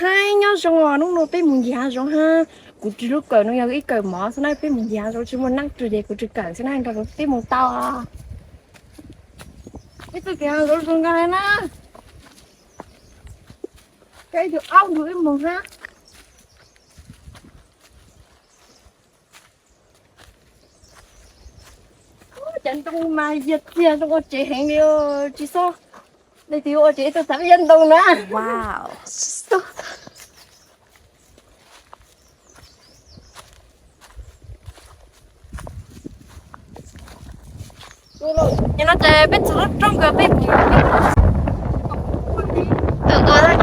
Hais nyob zoo os, hnub no peb mus ncig hav zoov hab. Kuv ris lub kawm no yog ib kawm mov xwb na, peb mus ncig hav zoov tsis muaj neeb ris ces kuv ris kawm xwb na, nrog kuv peb mus tau. Ib tug kev hav zoov zoo nkauj na. Kab ib tug aub ntug ib moog hab. Cov ntoo mas yog txiag ntoo ua tsev heev li, tsis xob. Leej twg yuav ua tsev tuaj txav ib yab ntoo na. Nim no ces peb txog lub roob kawg peb mus. Ua tag